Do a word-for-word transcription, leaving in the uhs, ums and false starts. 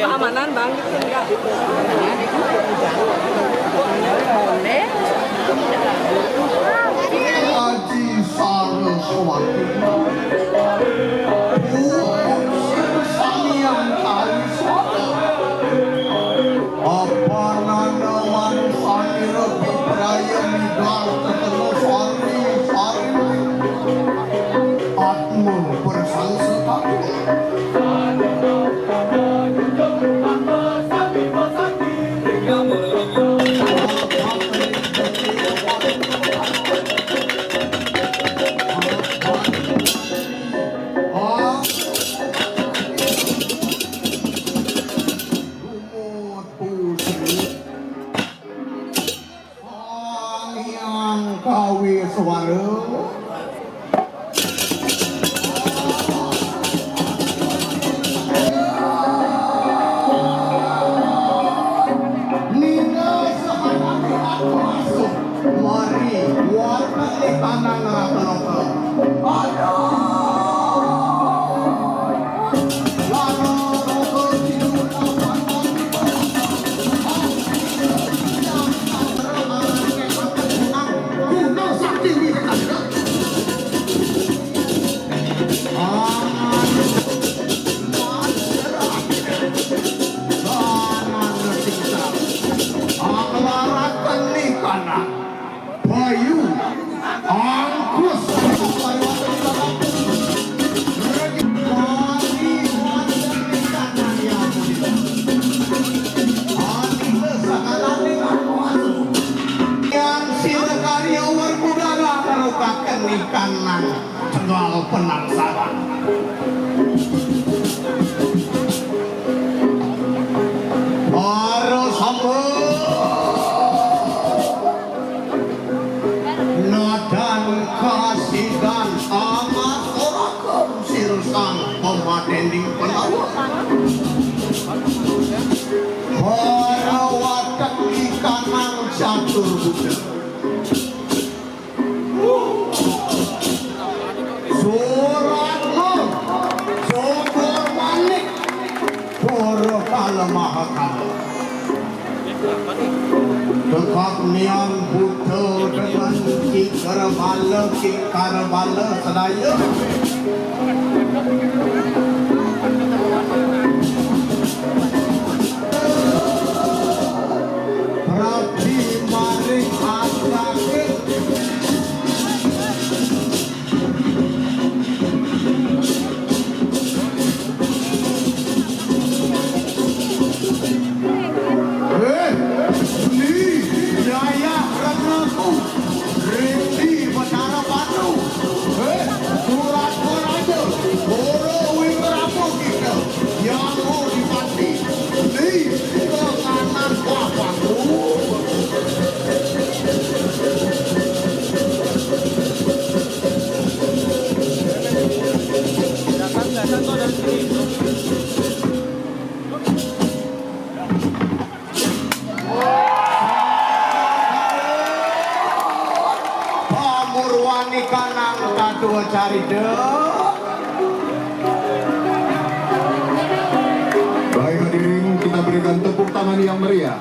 Keamanan, Bang, gitu enggak? Aji Saraswati. Sang Hyang Kalisata. Apa nanawan sanira pipraya migar tetena sari-sari. Atma persangsa tata. Sang Hyang Kaweswara. Nina sahaja kuasa. Mari, wonten ing tanang rata-rata. Aduh. Bayu, angkus. Yang sira karya Werkudara karo kaken ikan nang tegal penangsaran. Para samba. Nadan kasidan amat ora kem sirsang pemadening penawa. Para watek ikanang catur buda. Suratma, Jogor Manik, Pura Kala Mahakala. Tekap niang buta dengan kikar bala, kikar bala sedaya. Rabi maring asaking. Eh, ni, yayah renaku, Redi Betara Batu. Eh, surat raja, Guru Wikramu kita, yang mau dipati. Ni, ke kanan bapakku. Pamurwanikanang tatua carita. Baik, hadirin, kita berikan tepuk tangan yang meriah.